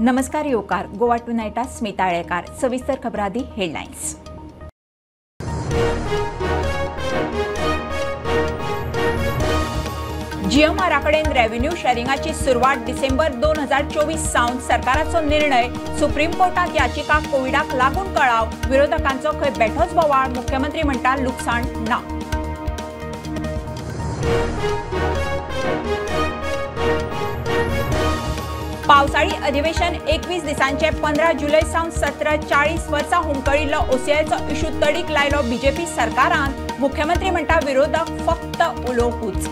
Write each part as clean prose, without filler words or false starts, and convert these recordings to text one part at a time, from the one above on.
नमस्कार येवकार गोवा टुनायटात स्मिता आळेकार. सविस्तर खबरां आदी हेडलायन्स. जीएमआरा कडेन रेव्हेन्यू शेअरिंगाची सुरवात डिसेंबर 2024 सावन सरकाराचो निर्णय. सुप्रीम कोर्टात याचिका कोविडाक लागून कळाव. विरोधकांचो खंय बेठोच बोवाळ. मुख्यमंत्री म्हणटा लुकसाण ना. पावसाळी अधिवेशन 21 दिसांचे 15 जुलय सावन सत्र 40 वर्सां हुमकळिल्लो ओसीआयचो इशू तडीक लायलो बीजेपी सरकारान. मुख्यमंत्री म्हणटा विरोधक फक्त उलोवपूच.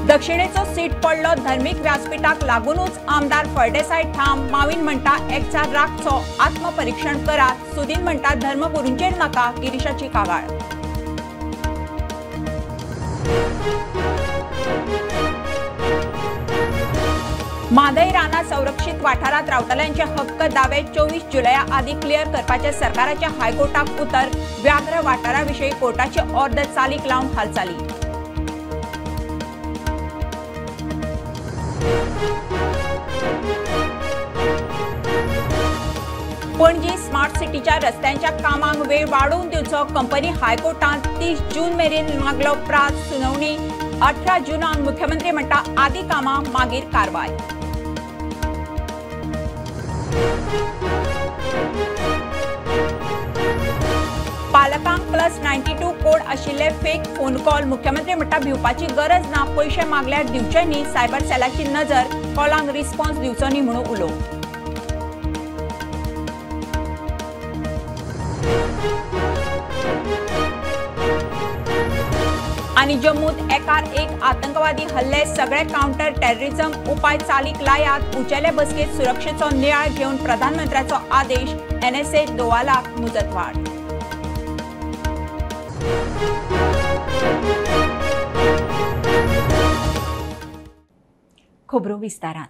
दक्षिणेचो सीट पडलो धर्मीक व्यासपीठाक लागूनच आमदार फळदेसाय ठाम. माविन म्हणटा एकचार राखचो, आत्मपरीक्षण करात. सुदीन म्हणटा धर्मगुरूंचेर नाका गिरीशाची कागाळ. म्हादय रानां संरक्षित वाठारांत रावतल्यांचे हक्क दावे 24 जुलया आदी क्लियर करपाचे सरकाराचे हायकोर्टाक उतर. व्याघ्र वाठारा विशीं कोर्टाची ऑर्द चालीक लावन हालचाली. पणजी स्मार्ट सिटीच्या रस्त्यांच्या कामांक वेळ वाडोवन दिवचो. कंपनी हायकोर्टांत 30 जून मेरेन मागलो प्रास. सुनावणी 18 जूनाक. मुख्यमंत्री म्हणटा आदी कामां मागीर कारवाय. पालकांक +92 कोड आशिल्ले फेक फोन कॉल. मुख्यमंत्री म्हणटा भिवपाची गरज ना, पयशे मागल्यार दिवचे न्ही. सायबर सेलाची नजर, कॉलांक रिस्पॉन्स दिवचो न्ही म्हणून उलो. आनी जम्मूत एकार एक आतंकवादी हल्ले. सगळे काउंटर टेररिझम उपाय चालीक लायात. उंचेले बसकेत सुरक्षेचो नियाळ घेवन प्रधानमंत्र्याचो आदेश. एनएसए दोवालाक मुजतवाड. खबरो विस्तारान.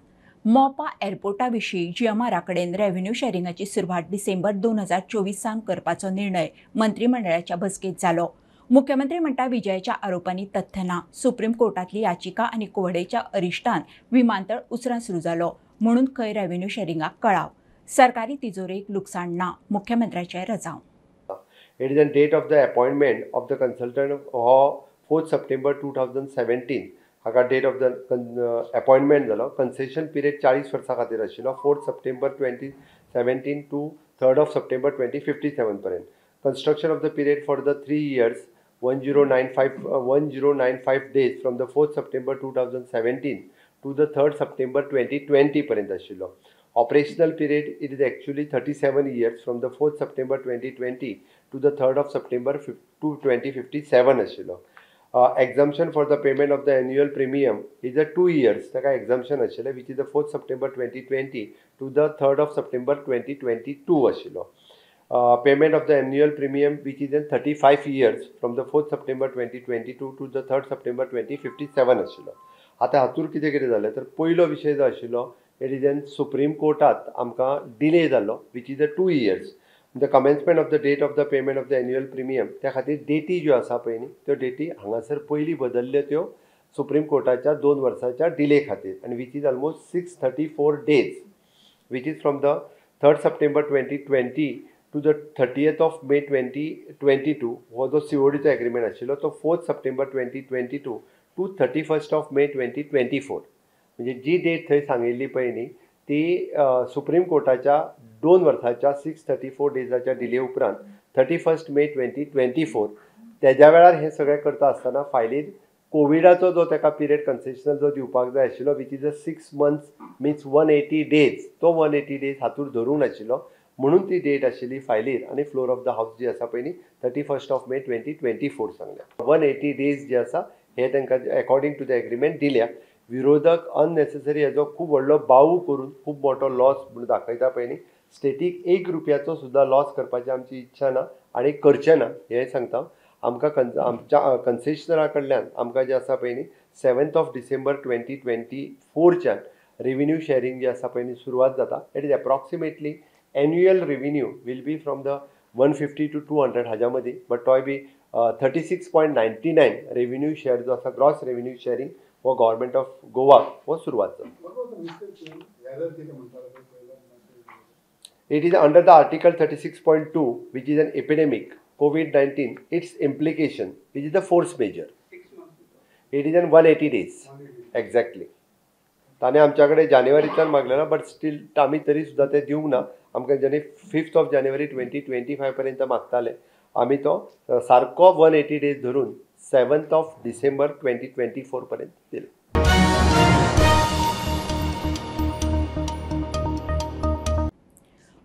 मोपा एअरपोर्टा विशीं जीएमआरा कडेन रेव्हेन्यू शेअरिंगाची सुरवात डिसेंबर 2024 सावन करपाचो निर्णय मंत्रिमंडळाच्या बसकेत जालो. मुख्यमंत्री म्हणटा विजयाच्या आरोपांनी तथ्य ना. सुप्रीम कोर्टांतली याचिका आनी कोविडेच्या अरिश्टान विमानतळ उसरां सुरू जालो म्हणून खंय रेव्हेन्यू शेअरिंगाक कळाव. सरकारी तिजोरेक लुकसाण ना. मुख्यमंत्र्याचे रजांव. It is the date of the appointment of the consultant हो 4 सप्टेंबर 2017 हाका डेट ऑफ the appointment जालो. कन्सेशन पिरियड 40 वर्सां खातीर आशिल्लो 4 सप्टेंबर 2017 टू 3 सप्टेंबर 2057 पर्यंत. Construction of the period for the 3 years 1095 days from the 4 September 2017 to the 3 September 2020 पर्यंत आशिल्लो. Operational period it is actually 37 years from the 4 September 2020 to the 3 September 2057 आशिल्लो. Exemption for the payment of the annual premium is a 2 years ताका एक्झाम्पशन आशिल्लें which is the 4 September 2020 to the 3 September 2022 आशिल्लो. Payment of the annual premium which is in 35 years from the 4 September 2022 to the 3 September 2057 आशिल्लो. आतां हातूर कितें कितें जालें तर पयलो विशय जो आशिल्लो it is in supreme कोर्टात आमकां डिले जाल्लो which is a 2 years. The commencement of the date of the payment of the annual premium त्या खातीर डेटी ज्यो आसा पळय न्ही त्यो डेटी हांगासर पयलीं बदल्ल्यो त्यो सुप्रीम कोर्टाच्या 2 वर्साच्या डिले खातीर आनी which is almost 634 days which is from the 3 September 2020 to the 30th of May 2022 हो जो सीओडीचो एग्रीमेंट आशिल्लो तो 4 सप्टेंबर 2022 टू 31st of May 2024 म्हणजे जी डेट थंय सांगिल्ली पळय न्ही ती सुप्रीम कोर्टाच्या 2 वर्साच्या 634 डेजाच्या डिले उपरांत 31 मे 2024 तेज्या वेळार हें सगळें करता आसतना फायलीर कोविडाचो जो ताका पिरियड कन्सेशनल जो दिवपाक जाय आशिल्लो which is a 6 months means 180 days तो 180 डेज हातूर धरूंक नाशिल्लो म्हणून ती डेट आशिल्ली फायलीर आनी फ्लोर ऑफ the house जी आसा पळय न्ही 31 ऑफ मे 2024 सांगल्या. 180 डेज जे आसा हे तांकां एकोर्डिंग टू the agreement दिल्या. विरोधक अननेसेसरी हेजो खूब व्हडलो बाऊ करून खूब मोठो लॉस म्हणून दाखयता पळय न्ही. स्टेटीक 1 रुपयाचो सुद्दां लॉस करपाची आमची इच्छा ना आनी करचें ना हें सांगता. आमकां आमच्या कन्सेशनरा कडल्यान आमकां जें आसा पळय न्ही 7 डिसेंबर 2024च्यान रेव्हेन्यू शेअरिंग जे आसा पळय न्ही सुरवात जाता. It is approximately annual revenue will be from the 150 to 200 हाज्या मदीं, बट तोय बी 36.99 revenue share जो आसा ग्रॉस रेव्हेन्यू शेअरिंग हो गव्हर्मेंट ऑफ गोवा हो सुरवात जाता. It is under the article 36.2 which is an epidemic COVID-19, its implication which is the force majeure. It is in 180 days exactly. ताणें आमच्या कडेन जानेवारीच्यान मागलेलो बट स्टील आमी तरी सुद्दां ते दिवंक ना. आमकां जेणे 5th of January 2025 पर्यंत मागताले, आमी तो सारको 180 डेज धरून 7th of December 2024 पर्यंत दिले.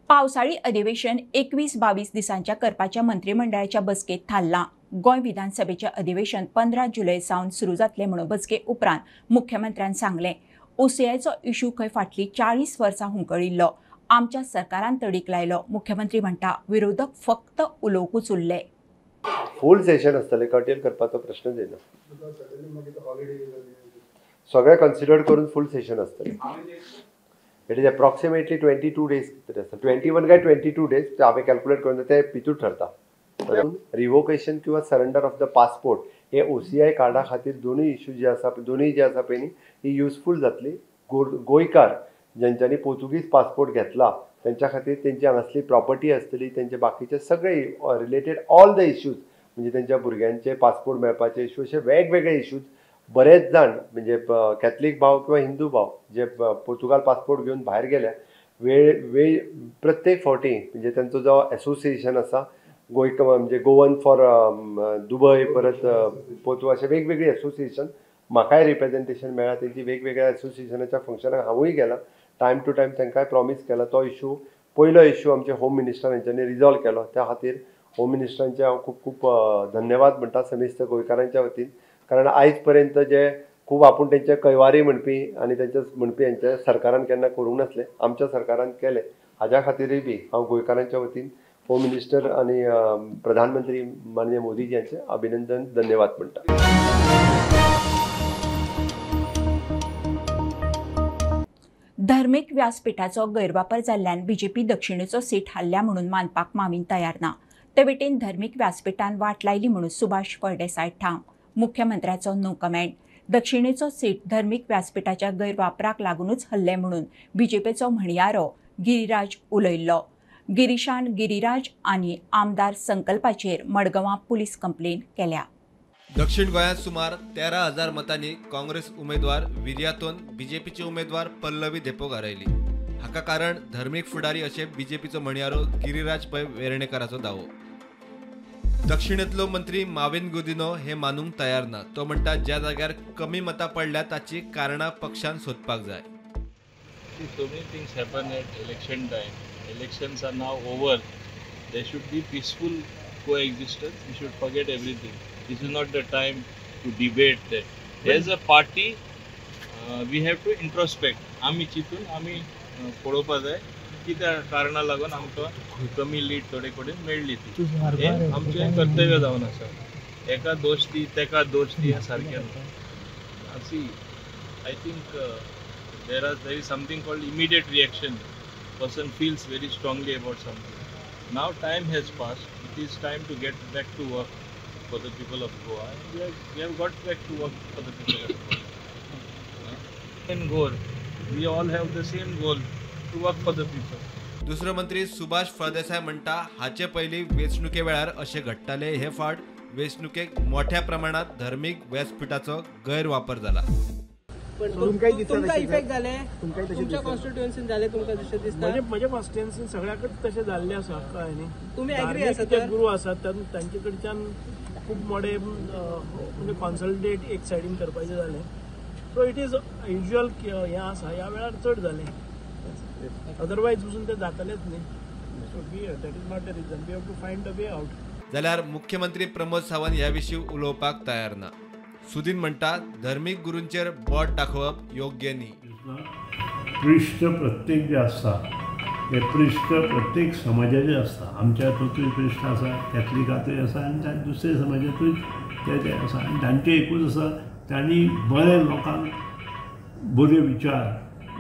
पावसाळी अधिवेशन 21-22 दिसांच्या करपाच्या मंत्रिमंडळाच्या बसकेत थारलां. गोंय विधानसभेचें अधिवेशन 15 जुलय सावन सुरू जातलें म्हणून बसके उपरांत मुख्यमंत्र्यान सांगलें. ओसीआयचो इशू खंय फाटलीं 40 वर्सां हुमकळिल्लो, आमच्या सरकारान तडीक लायलो. मुख्यमंत्री म्हणटा विरोधक फक्त उलोवकूच उरले. फूल सेशन आसतलें, कर्टेल करपाचो प्रश्नच येना. सगळें कन्सिडर करून फूल सेशन आसतलें. It is approximately 22 days कितें आसता, 21 काय 22 डेज हांवें कॅल्क्युलेट करून ते भितूर ठरता. रिवोकेशन किंवा सरेंडर ऑफ the passport हे ओसीआय कार्डा खातीर दोनूय इश्यू जे आसा, दोनूय जे आसा पळय न्ही ही युजफूल जातली. गोंयकार ज्यांच्यांनी पोर्तुगीज पासपोर्ट घेतला त्यांच्या खातीर तेंची हांगासली प्रॉपर्टी आसतली, तेंचे बाकीचे सगळे रिलेटेड ऑल the issues म्हणजे तेंच्या भुरग्यांचे पासपोर्ट मेळपाचे इश्यू, अशे वेगवेगळे इश्यूज बरेच जाण म्हणजे कॅथलीक भाव किंवा हिंदू भाव जे पोर्तुगाल पासपोर्ट घेवन भायर गेल्या वेळ वेळ प्रत्येक फावटी म्हणजे तेंचो जो एसोसिएशन आसा गोंय म्हणजे गोवन फॉर दुबय परत पोर्तुगाल अशे वेगवेगळी एसोसिएशन म्हाकाय रिप्रेजेंटेशन मेळ्ळा तेंची वेगवेगळ्या एसोसिएशनाच्या फंक्शनाक हांवूय गेला. टायम टू टायम तांकांय प्रॉमीस केला. तो इशू पयलो इशू आमचे होम मिनिस्टर हेंच्यांनी रिजॉल्व केलो, त्या खातीर होम मिनिस्टरांचे हांव खूब खूब धन्यवाद म्हणटा समेस्त गोंयकारांच्या वतीन. कारण आयज पर्यंत जे खूब आपूण तेंचे कैवारी म्हणपी आनी तेंचे म्हणपी हेंच्या सरकारान केन्ना करूंक नासलें, आमच्या सरकारान केलें. हाज्या खातीरूय बी हांव गोंयकारांच्या वतीन होम मिनिस्टर आनी प्रधानमंत्री माननीय मोदीजी यांचे अभिनंदन धन्यवाद म्हणटा. धर्मीक व्यासपीठाचो गैरवापर जाल्ल्यान बीजेपी दक्षिणेचो सीट हाल्ल्या म्हणून मानपाक मावीन तयार ना. ते वटेन धर्मीक व्यासपीठान वाट लायली म्हणून सुभाष फळदेसाय ठाम. मुख्यमंत्र्याचो नो कमेंट. दक्षिणेचो सीट धर्मीक व्यासपीठाच्या गैरवापराक लागूनच हल्ले म्हणून बीजेपीचो म्हणयारो गिरिराज उलयल्लो. गिरीशान गिरिराज आनी आमदार संकल्पाचेर मडगांवां पुलीस कंप्लेन केल्या. दक्षिण गोंयांत सुमार 13,000 मतांनी काँग्रेस उमेदवार विर्यातोन बीजेपीचे उमेदवार पल्लवी धेंपोक हरयली. हाका कारण धर्मीक फुडारी अशें बीजेपीचो म्हणयारो गिरिराज पै वेर्णेकाराचो दावो. दक्षिणेंतलो मंत्री माविन गुदिनो हे मानूंक तयार ना. तो म्हणटा ज्या जाग्यार कमी मतां पडल्या ताची कारणां पक्षान सोदपाक जाय. So many things happen at election time. Elections are now over. There should be peaceful coexistence. We should forget everything. This is not the time to debate that. As a party, we have to introspect. आमी चिंतून आमी पळोवपा जाय कित्या कारणा लागून आमकां कमी लीड थोडे कडेन मेळ्ळी ती. हें आमचें कर्तव्य जावन आसा. एका दोश दी तेका दोश दी हें सारकें न्हू. See, I think there is something called immediate reaction. Person feels very strongly about something. Now time has passed. It is time to get back to work for the people of Goa. And we have got back to work for the people of Goa. Same goal. We all have the same goal to work for the people. दुसरो मंत्री सुभाष फळदेसाय म्हणटा हाचे पयलीं वेंचणुके वेळार अशें घडटाले. हे फावट वेंचणुकेक मोठ्या प्रमाणात धर्मीक व्यासपीठाचो गैरवापर जाला. तुमकां इफेक्ट जाले तुमच्या कॉन्स्टिट्युएन्सीन जाले तुमकां जशें दिसता? म्हज्या कॉन्स्टिट्युएन्सीन सगळ्याकच तशें जाल्लें आसा, कळ्ळें न्ही. तुमी एग्री आसा तर गुरू आसात तांचे कडच्यान खूब मोडे म्हणजे कॉन्सल्टेट एक सायडीन करपाचें जालें. सो it is usual हें आसा, ह्या वेळार चड जालें, अदरवायज वचून तें जातालेंच न्ही. So be that is not the reason. We have to find a way out. जाल्यार मुख्यमंत्री प्रमोद सावंत ह्या विशीं उलोवपाक तयार ना. सुदीन म्हणटा धर्मीक गुरूंचेर बोट दाखोवप योग्य न्ही. पृष्ठ प्रत्येक जे आसता हे पृष्ठ प्रत्येक समाजाचे आसता. आमच्या हातूंतूय पृष्ठ आसा, कॅथलिकांतूय आसा आनी दुसऱ्या समाजांतूय ते आसा. आनी तांचें एकूच आसा, तांणी बरे लोकांक बरे विचार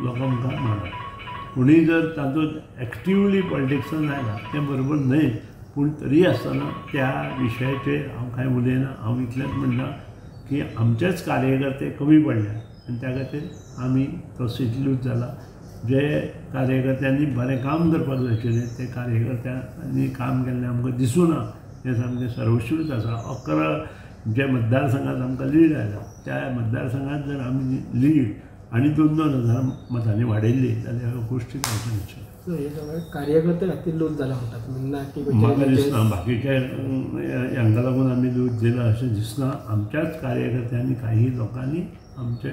लोकां मुखार मांडप. कोणूय जर तातूंत एक्टिवली पॉलिटिक्सान आयला तें बरोबर न्हय, पूण तरी आसतना त्या विशयाचेर हांव कांय उलयना. हांव इतलेंच म्हणटा की आमचेच कार्यकर्ते कमी पडल्या आनी त्या खातीर आमी तो सीट लूज जाला. जे कार्यकर्त्यांनी बरें काम करपाक जाय आशिल्लें ते कार्यकर्त्यांनी काम केल्लें आमकां दिसूना. हें सामकें सर्वश्रूत आसा. 11 जे मतदारसंघात आमकां लीड आयला त्या मतदारसंघात जर आमी लीड आनी 2-2 हजार मतांनी वाडयल्ली जाल्यार ह्यो गोश्टी जावच्यो नाशिल्ल्यो. कार्यकर्ते खातीर लूज जाला म्हणटा तुमी? ना की म्हाका दिसना बाकीच्या हांकां लागून आमी लूज दिला अशें दिसना. आमच्याच कार्यकर्त्यांनी काही लोकांनी आमचे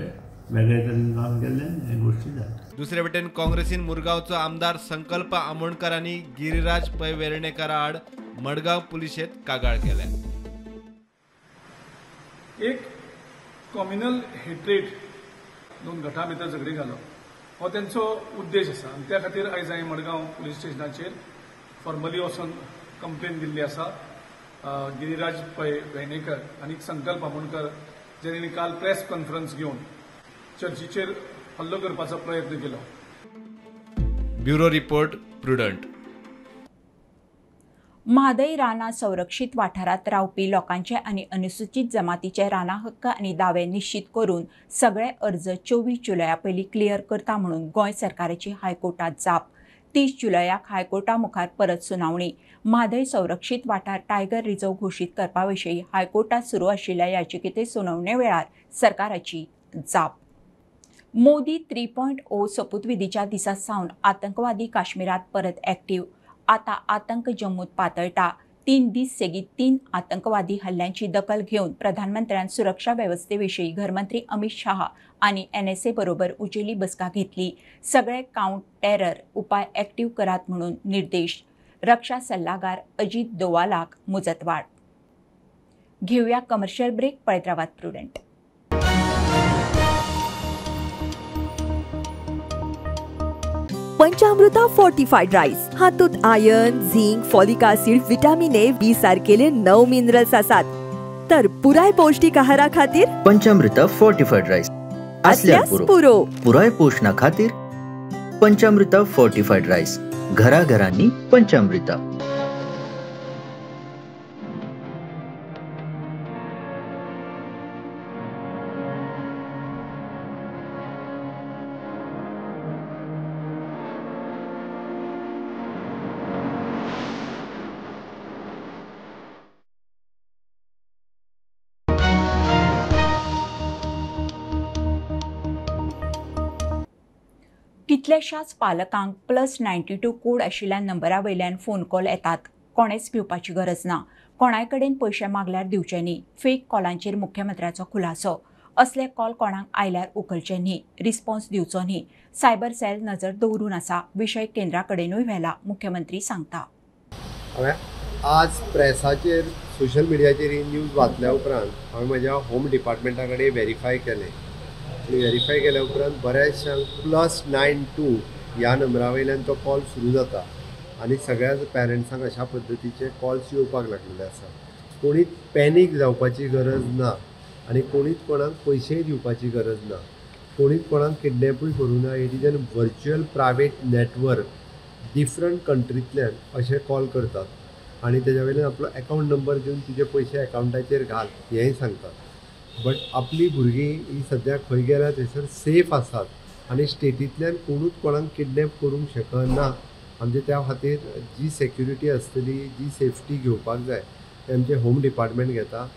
वेगळे तरेन काम केल्लें हे गोश्टी जाल्या. दुसरे वटेन काँग्रेसीन मुरगांवचो आमदार संकल्प आमोणकर आनी गिरिराज पै वेर्णेकरा आड मडगांव पुलिशेंत कागाळ केल्या. एक कॉम्युनल हेट्रेट दोन गटां भितर झगडी घालप हो तेंचो उद्देश आसा आनी त्या खातीर आयज हांवें मडगांव पुलीस स्टेशनाचेर फॉर्मली वचून कंप्लेन दिल्ली आसा. गिरिराज पै वेर्णेकर आनी संकल्प आमोणकर जेणे काल प्रेस कॉन्फरन्स घेवन चर्चीचेर हल्लो करपाचो प्रयत्न केलो. Bureau report, Prudent. Mhadei रानां संरक्षीत वाठारांत रावपी लोकांचे आनी अनुसूचित जमातीचे रानां हक्क आनी दावे निश्चित करून सगळे अर्ज 24 जुलया पयलीं क्लियर करता म्हणून गोंय सरकाराची हायकोर्टात जाप. 30 जुलयाक हायकोर्टा मुखार परत सुनावणी. म्हादय संरक्षीत वाठार टायगर रिझर्व घोशीत करपा विशीं हायकोर्टात सुरू आशिल्ल्या याचिकेचे सुनावणे वेळार सरकाराची जाप. मोदी 3.0 सोपूतविधीच्या दिसा सावन आतंकवादी काश्मीरात परत ऍक्टिव्ह. आता आतंक जम्मूत पातळटा. 3 दीस सेगीत 3 आतंकवादी हल्ल्यांची दखल घेवन प्रधानमंत्र्यान सुरक्षा वेवस्थेविशीं घरमंत्री अमित शाह आनी NSA बरोबर उचेली बसका घेतली. सगळे काउंट टेरर उपाय ऍक्टिव्ह करात म्हणून निर्देश. रक्षा सल्लागार अजित दोवालाक मुजतवाढ. घेऊया कमर्शियल ब्रेक. पळयत रावात प्रुडंट. पंचामृता फोर्टिफाईड राईस हातूंत iron, zinc, folic acid, vitamin A, B सारकेले 9 मिनरल्स आसात. तर पुराय पौष्टिक आहारा खातीर पंचामृता फोर्टिफाईड राईस असल्यास पुरो. पुराय पोषणा खातीर पंचामृता फोर्टिफाईड राईस घराघरांनी पंचामृता. कितल्याशाच पालकांक +92 कोड आशिल्ल्या नंबरा वयल्यान फोन कॉल येतात. कोणेच भिवपाची गरज ना. कोणाय कडेन पयशे मागल्यार दिवचे न्ही. फेक कॉलांचेर मुख्यमंत्र्याचो खुलासो. असले कॉल कोणाक आयल्यार उखलचे न्ही, रिस्पॉन्स दिवचो न्ही. सायबर सेल नजर दवरून आसा. विशय केंद्रा कडेनूय व्हेला, मुख्यमंत्री सांगता. हांवें आज प्रेसाचेर सोशल मिडियाचेर ही न्यूज वाचल्या उपरांत हांवें म्हज्या होम डिपार्टमेंटा कडेन वेरीफाय केलें. वेरीफाय केल्या उपरांत बऱ्याचशांक +92 ह्या नंबरा वयल्यान तो कॉल सुरू जाता आनी सगळ्या पेरंट्सांक अशा पद्दतीचे कॉल्स येवपाक लागलेले आसा. कोणीच पॅनीक जावपाची गरज ना आनी कोणीच कोणाक पयशेय दिवपाची गरज ना. कोणीच कोणाक किडनॅपूय करूं ना. It is an virtual private network. Different कंट्रींतल्यान अशे कॉल करतात आनी तेज्या वयल्यान आपलो एकावंट नंबर दिवन तुजे पयशे एकावंटाचेर घाल हेंय सांगतात. बट आपली भुरगीं ही सद्याक खंय गेल्या थंयसर सेफ आसात आनी स्टेटींतल्यान कोणूच कोणाक किडनॅप करूंक शकना. आमचे त्या खातीर जी सेक्युरिटी आसतली, जी सेफ्टी घेवपाक जाय ते आमचें होम डिपार्टमेंट घेता.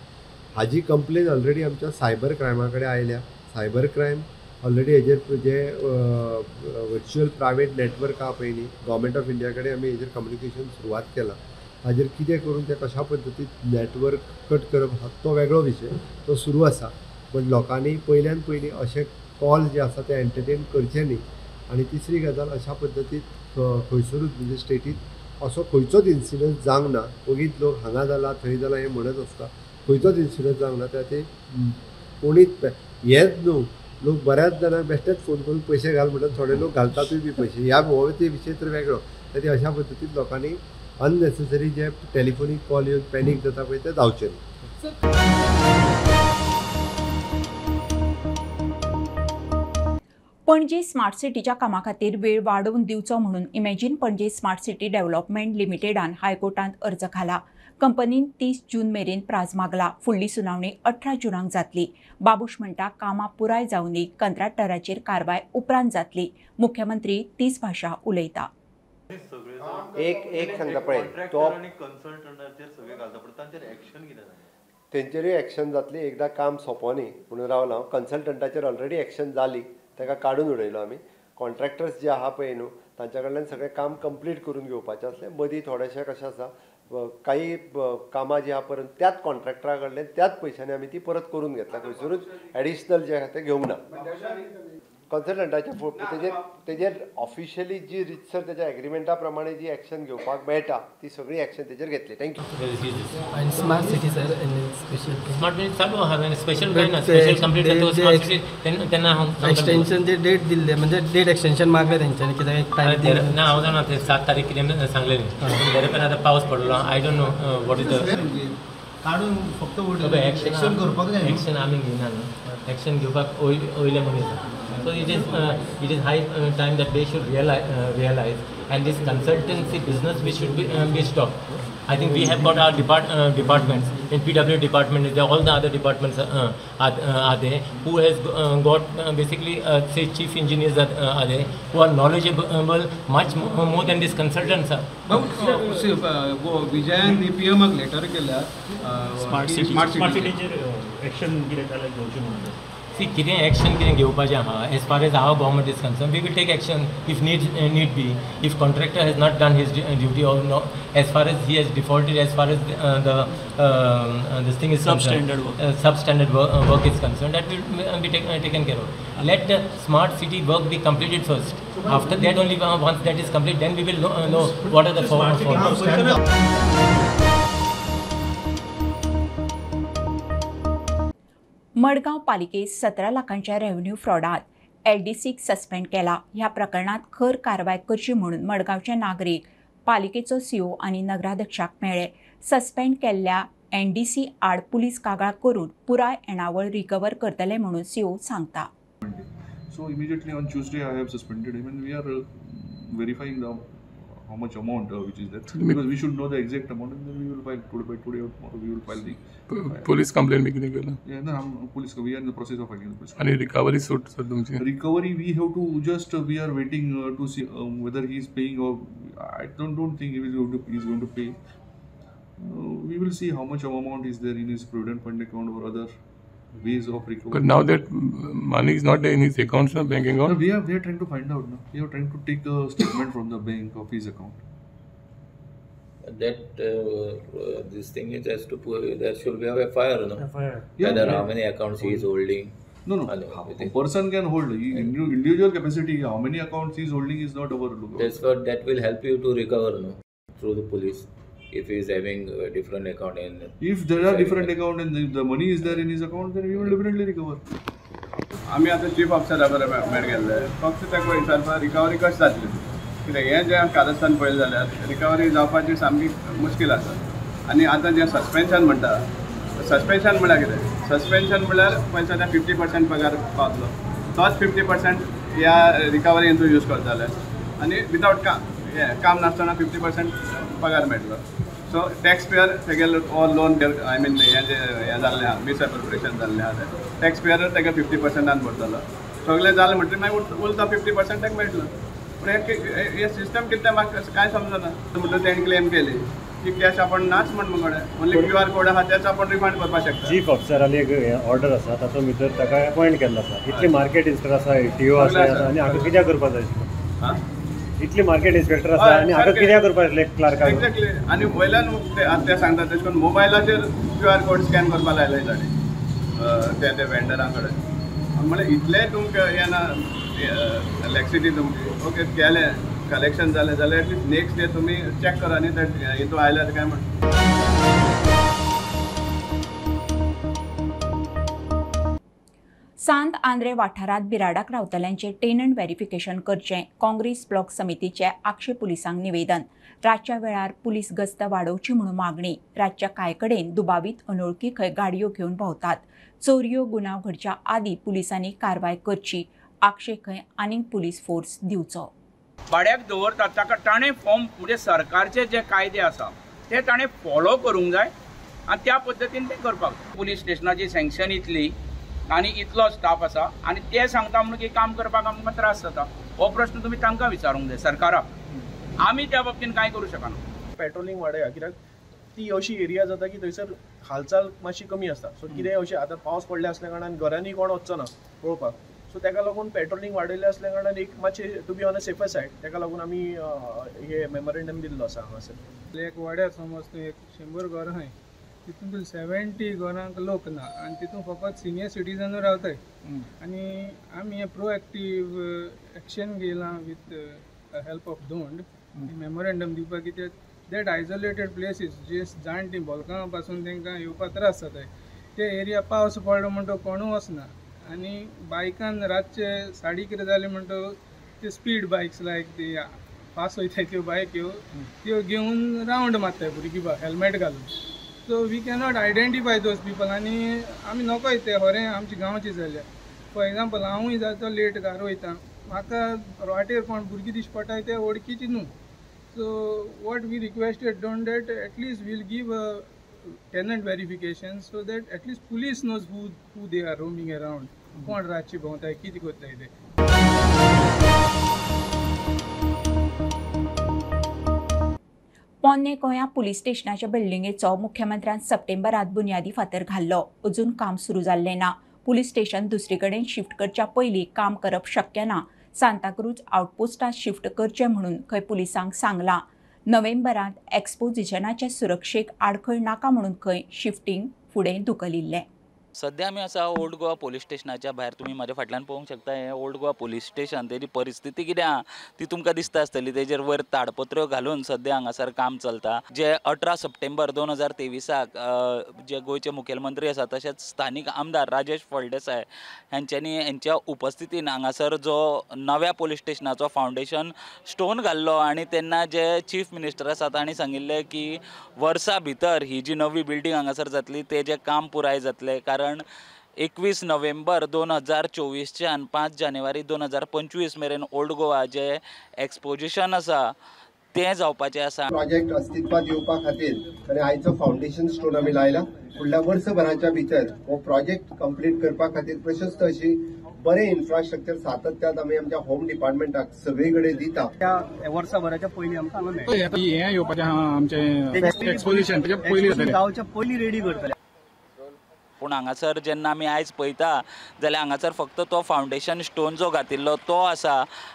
हाजी कंप्लेन ऑलरेडी आमच्या सायबर क्रायमा कडेन आयल्या. सायबर क्रायम ऑलरेडी हेजेर जे वर्च्युअल प्रायवेट नेटवर्क आहा पळय न्ही, गव्हर्मेंट ऑफ इंडिया कडेन आमी हेजेर कम्युनिकेशन सुरवात केलां. हाजेर कितें करून ते कशा पद्दतीन नेटवर्क कट करप तो वेगळो विशय, तो सुरू आसा. बट लोकांनी पयल्यान पयलीं अशे कॉल जे आसा ते एंटरटेन करचे न्ही. आनी तिसरी गजाल, अशा पद्दतीन खंयसरूच म्हणजे स्टेटींत असो खंयचोच इन्सिडंट जावंक ना. वगीत लोक हांगा जाला थंय जाला हें म्हणत आसता. खंयचोच इन्सिडंट जावंक ना. त्या खातीर कोणीच हेंच न्हू, लोक बऱ्याच जाणांक बेश्टेच फोन करून पयशे घाल म्हणटात. थोडे लोक घालतातूय बी पयशे. ह्या हो ते विशय तर वेगळो. त्या खातीर अशा पद्दतीन लोकांनी अननेसेसरी जे टेलिफोनीक कॉल येवन पॅनीक जाता पळय ते जावचें न्ही. पणजी स्मार्ट सिटीच्या कामा खातीर वेळ वाडोवन दिवचो म्हणून imagine Panaji smart city development लिमिटेडान हायकोर्टांत अर्ज घाला. कंपनीन 30 जून मेरेन प्राज मागला. फुडली सुनावणी 18 जूनाक जातली. बाबूश म्हणटा कामां पुराय जावनी कंत्राटदाराचेर कारवाय उपरांत जातली. मुख्यमंत्री तीच भाशा उलयता. एक एक सांगता पळय तो तेंचेरूय एक्शन जातली. एकदां काम सोंपोनी म्हणून रावला. कन्सल्टंटाचेर ऑलरेडी एक्शन जाली, ताका काडून उडयलो आमी. कॉन्ट्रॅक्टर्स जे आहा पळय न्हू तांच्या कडल्यान सगळें काम कंप्लीट करून घेवपाचें आसलें. मदीं थोडेशें कशें आसा काही कामां जी आहा परत त्याच कॉन्ट्रॅक्टरा कडल्यान त्याच पयशांनी आमी ती परत करून घेतला. खंयसरूच एडिशनल जें आहा तें घेवंक ना. कन्सल्टंटाचे तेजेर ऑफिशियली जी रितसर तेच्या एग्रीमेंटा प्रमाणे जी एक्शन घेवपाक मेळटा ती सगळी एक्शन तेजेर घेतली. Thank you. आनी smart city sir special smart city चालू आहा. स्पेशल कांय ना, स्पेशल कंप्लीट जाता स्मार्ट सिटी तेन्ना हांव एक्सटेंशन जे डेट दिल्ले म्हणजे डेट एक्सटेंशन मागले तेंच्यांनी कित्याक एक टायम ना. हांव जाणा ते 7 तारीख कितें सांगलेलें बरें, पण आतां पावस पडलो. I don't know what is the काडून फक्त एक्शन करपाक जाय. एक्शन आमी घेयना न्हू, एक्शन घेवपाक वयले मनीस. So it is high time that they should realize, and this consultancy business we should be stopped. I think we have got our departments in PW department is there, all the other departments are there, who has got basically say chief engineers are there, who are knowledgeable much more than these consultants are. Vijayan PM letter केल्या smart city action कितें जाल्यार घेवचें म्हणून. See, कितें action कितें घेवपाचें आहा as far as our government is concern, we will take action if need be. If contractor has not done his duty or no, as far as he has defaulted, as far as the this thing is substandard work, substandard work is concerned, that will be taken care of. Let the smart city work be completed first. After that only, once that is complete, then we will know what are the faults. Madgaon पालिकेत 17 लाखांच्या revenue फ्रॉडात एलडीसीक suspend केला. ह्या प्रकरणात खर कारवाय करची म्हणून मडगांवचे नागरीक पालिकेचो सीओ आनी नगराध्यक्षाक मेळ्ळे. सस्पेंड केल्ल्या एनडीसी आड पुलीस कागाळ करून पुराय येणावळ रिकवर करतले म्हणून सीओ सांगता. So immediately on Tuesday I have suspended him and we are verifying the how much amount which is there, because we should know the exact amount and then we will file today, by today or tomorrow we will file the police complaint भी कितें केला. Yeah, no, police, we are in the process of filing the police. आणि recovery suit sir तुमची recovery we have to just we are waiting to see whether he is paying or I don't think he is going to pay. We will see how much amount is there in his provident fund account or other ways of recovery. But now that money is not there in his accounts, no, bank account. No, we are trying to find out now. We are trying to take a statement from the bank of his account. That this thing is has to put, there should be a fire, no? FIR. Yeah, whether how many accounts he is holding. No, no. A person can hold individual capacity. How many accounts he is holding is not our look. That's what that will help you to recover, no, through the police. If he is having a different account and if there are different account and the money is there in his account, then we will definitely recover. आमी आतां chief ऑफिसरा बरोबर मेळ गेल्ले, फक्त ताका विचारपा recovery कशी जातली, कित्याक हें जें कारस्थान पळयलें जाल्यार रिकवरी जावपाची सामकी मुश्कील आसा. आनी आतां जें सस्पेन्शन म्हणटा, सस्पेन्शन म्हळ्यार कितें? सस्पेन्शन म्हळ्यार पयलीं सद्या 50% पगार पावतलो, तोच 50% ह्या रिकवरीन तूं यूज करताले आनी विदावट काम, हें काम नासतना 50% पगार मेळटलो. सो टॅक्स पेयर तेगेलो हो लोन I mean हें जें हें जाल्लें आहा, मिसएप्रोप्रिएशन जाल्लें आहा तें टॅक्स पेयर तेका 50%आन भरतलो. सगळें जालें म्हणटकीर मागीर उरता 50% ताका मेळटलो. पूण हें सिस्टम कितें म्हाका कांय समजना. म्हणटकीर तेणें क्लेम केली की कॅश आपण नाच म्हण मुगडे, ओन्ली क्यू आर कोड आहा तेच आपण रिफंड करपाक शकता. चीफ ऑफिसराली एक ऑर्डर आसा, तातूंत भितर ताका अपॉयंट केल्लो आसा. इतली मार्केट इन्स्पेक्टर आसा, एटीओ आसा, आनी हाका कित्याक करपाक जाय आशिल्लें? इतले मार्केट इन्स्पेक्टर आसा आनी हाका कित्याक करपाक आसलें क्लार्काक? एक्झॅक्टली. आनी वयल्यान ते सांगता तशें करून मोबायलाचेर क्यू आर कोड स्कॅन करपाक लायले ताणें ते ते वेंडरां कडेन. म्हणल्यार इतलें तुमकां हें ना लॅक्सिटी तुमची. ओके केलें कलेक्शन जालें जाल्यार एटलिस्ट नेक्स्ट डे तुमी चॅक करा न्ही ते हितून आयल्यार काय म्हण. सांत आंद्रे वाठारांत बिराडाक रावतल्यांचें टेनंट व्हेरिफिकेशन करचें, काँग्रेस ब्लॉक समितीचे आक्षे पुलिसांक निवेदन. रातच्या वेळार पुलीस गस्त वाडोवची म्हणून मागणी. रातच्या कांय कडेन दुबावीत अनोळखी खंय गाडयो घेवन भोंवतात. चोरयो गुन्यांव घडच्या आदीं पुलिसांनी कारवाय करची. आक्षे खंय आनीक पुलीस फोर्स दिवचो. भाड्याक दवरतात ताका ताणें फॉर्म म्हणजे सरकारचे जे कायदे आसा ते ताणें फॉलो करूंक जाय आनी त्या पद्दतीन ते करपाक. पुलीस स्टेशनाची सँक्शन इतली आनी इतलो स्टाफ आसा आनी ते सांगता म्हणून की काम करपाक आमकां त्रास जाता. हो प्रश्न तुमी तांकां विचारूंक जाय, सरकाराक. आमी त्या बाबतीन कांय करूं शकना. पेट्रोलिंग वाडया कित्याक ती अशी एरिया जाता की थंयसर हालचाल मातशी कमी आसता. सो कितें अशें आतां पावस पडले आसल्या कारणान घरांनी कोण वचचो ना पळोवपाक. सो ताका लागून पेट्रोलिंग वाडयलें आसल्या कारणान एक मातशें to be on a safer side ताका लागून आमी हे मेमोरेंडम दिल्लो आसा हांगासर. एक वाड्यार समज तूं एक 100 घरां आहाय, तितून 70 घरांक लोक ना आनी तितून फकत सिनियर सिटीजन रावताय. आनी आमी हें प्रोएक्टीव action घेयलां with help of Dhond memorandum दिवपाक, कित्याक that isolated places जे जाणटी बोलकां पासून तांकां येवपाक त्रास जाताय. ते एरिया पावस पडलो म्हणटो कोणूय वचना आनी बायकान रातचे 11:30 जाले म्हणटो ते स्पीड बायक्स लायक ती फास्ट वयताय त्यो बायक्यो त्यो घेवन रावंड मारताय भुरगीं बा हेल्मेट घालून. So we cannot identify those people आनी आमी नकोय ते खरें आमची गांवची जाल्या. फॉर एग्जाम्पल हांवूय जातो लेट घरा वयता, म्हाका वाटेर कोण भुरगीं दिश्टी पडटाय ते वळखीची न्हू. So what we requested don't that at least we'll give a tenant verification so that at least police knows who they are roaming around, कोण रातची भोंवताय कितें करताय ते. पोन्ने गोंया पुलीस स्टेशनाच्या बिल्डिंगेचो मुख्यमंत्र्यान सप्टेंबरात बुन्यादी फातर घाल्लो. अजून काम सुरू जाल्लें ना. पुलीस स्टेशन दुसरे कडेन शिफ्ट करच्या पयलीं काम करप शक्य ना. सांताक्रूज आउटपोस्टात शिफ्ट करचें म्हणून खंय पुलिसांक सांगलां. नोव्हेंबरांत एक्सपोजिशनाचे सुरक्षेक आडखळ नाका म्हणून खंय शिफ्टिंग फुडें धुकलिल्लें. सध्या आमी आसा ओल्ड गोवा पोलीस स्टेशनाच्या भायर. तुमी म्हाज्या फाटल्यान पळोवंक शकता हें ओल्ड गोवा पोलीस स्टेशन. तेजी परिस्थिती कितें आहा ती तुमकां दिसता आसतली. तेजेर वयर ताडपत्र्यो घालून सध्या हांगासर काम चलता. जे 18 सप्टेंबर 2023 जे गोंयचे मुखेलमंत्री आसा तशेंच स्थानीक आमदार राजेश फळदेसाय हांच्यांनी हेंच्या उपस्थितीन हांगासर जो नव्या पोलीस स्टेशनाचो फावंडेशन स्टोन घाल्लो आनी तेन्ना जे चीफ मिनिस्टर आसा तांणी सांगिल्लें की वर्सा भितर ही जी नवी बिल्डींग हांगासर जातली तेजें काम पुराय जातलें. कारण 21 नोव्हेंबर 2024 5 जानेवारी 2025 मेरेन ओल्ड गोवा जे एक्सपोजिशन आसा तें जावपाचें आसा. प्रोजेक्ट अस्तित्वात येवपा खातीर आनी आयचो फावंडेशन स्टोन आमी लायला. फुडल्या वर्सभराच्या भितर हो प्रोजेक्ट कंप्लीट करपा खातीर प्रशस्त अशी बरें इन्फ्रास्ट्रक्चर सातत्यात आमी आमच्या होम डिपार्टमेंटाक सगळे कडेन दिता. त्या वर्सभराच्या पयलीं आमकां हांगा मेळटा. हें येवपाचें आहा आमचें एक्सपोजिशन तेच्या पयलीं जावच्या पयलीं रेडी करतले. पूण हांगासर जेन्ना आमी आयज पळयता जाल्यार हांगासर फक्त तो फावंडेशन स्टोन जो घातिल्लो तो आसा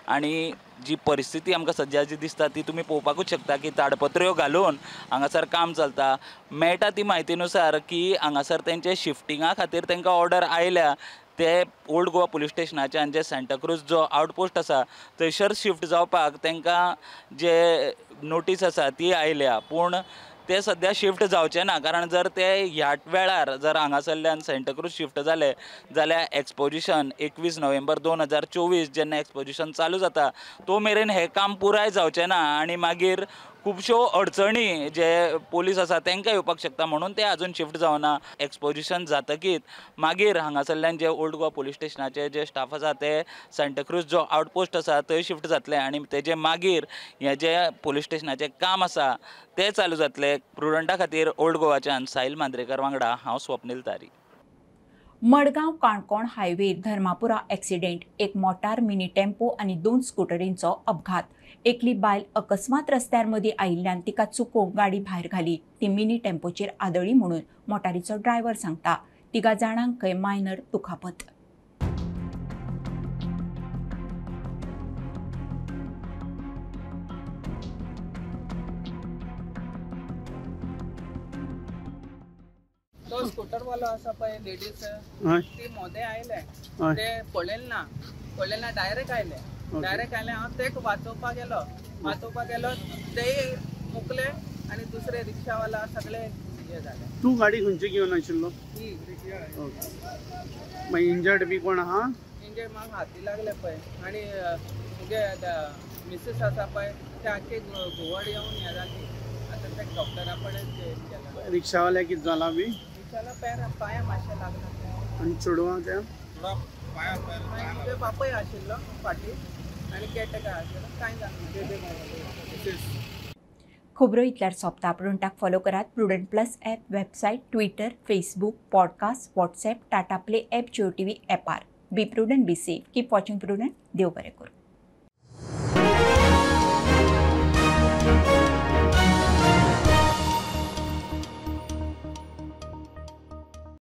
आनी जी परिस्थिती आमकां सद्या जी दिसता ती तुमी पळोवपाकूच शकता की ताडपत्र्यो घालून हांगासर काम चलता. मेळटा ती म्हायतीनुसार की हांगासर तेंचे शिफ्टिंगा खातीर तांकां ऑर्डर आयल्या ते ओल्ड गोवा पुलीस स्टेशनाच्यान जे सांताक्रूज जो आउटपोस्ट आसा थंयसर शिफ्ट जावपाक तांकां जे नोटीस आसा ती आयल्या. पूण ते सद्या शिफ्ट जावचे ना, कारण जर ते ह्या वेळार जर हांगासरल्यान सांताक्रूज शिफ्ट जाले जाल्यार एक्सपोजिशन 21 नोव्हेंबर 2024 जेन्ना एक्सपोजिशन चालू जाता तो मेरेन हें काम पुराय जावचें ना आनी मागीर खुबश्यो अडचणी जे पोलीस आसा तांकां येवपाक शकता म्हणून ते अजून शिफ्ट जावना. एक्सपोजिशन जातकीच मागीर हांगासरल्यान जे ओल्ड गोवा पुलीस स्टेशनाचे जे स्टाफ आसा ते सांताक्रूज जो आउटपोस्ट आसा थंय शिफ्ट जातले आनी तेजे मागीर हें जे पुलीस स्टेशनाचें काम आसा तें चालू जातलें. प्रुडंटा खातीर ओल्ड गोवाच्यान साहिल मांद्रेकर वांगडा हांव स्वप्नील तारी. Margao Canacona highway Dharmapura accident. एक मोटार मिनी टेम्पो आनी 2 स्कुटरींचो अपघात. एकली बायल अकस्मात रस्त्यार मदीं आयिल्ल्यान तिका चुकोवंक गाडी भायर घाली. ती मिनी टेम्पोचेर आदळी म्हणून मोटारीचो ड्रायव्हर सांगता. तिगा जाणांक खंय मायनर दुखापत. तो स्कूटर वालो आसा पळय लेडीज ती मोदें आयले ते पळयलें ना, पळयलें ना डायरेक्ट आयले. डायरेक्ट आयले हांव तेक वाचोवपाक गेलो, वाचोवपाक गेलो ते मुकले आनी दुसरे रिक्षावाला सगळे हे जाले. तूं गाडी खंयची घेवन आशिल्लो? मागीर इंजर्ड बी कोण आहा? इंजर्ड म्हाका हाती लागले पळय आनी मुगे मिसेस आसा पळय ते आख्खे घुंवड येवन हें जाली. आतां ते डॉक्टरा कडेन गेला. रिक्षावाल्याक कितें जालां बी? रिक्षावाला पांया मातशें लागला. आनी चेडवां त्या? मागीर बापूय आशिल्लो फाटीं आनी केटेकार आशिल्लो, कांय जालें. खबरो इतल्यार सोंपता. प्रुडंटाक फॉलो करात Prudent plus app, website, Twitter, Facebook, podcast, WhatsApp, Tata Play app, Jio TV ॲपार. Be prudent, be safe, keep watching Prudent. देव बरें करूं.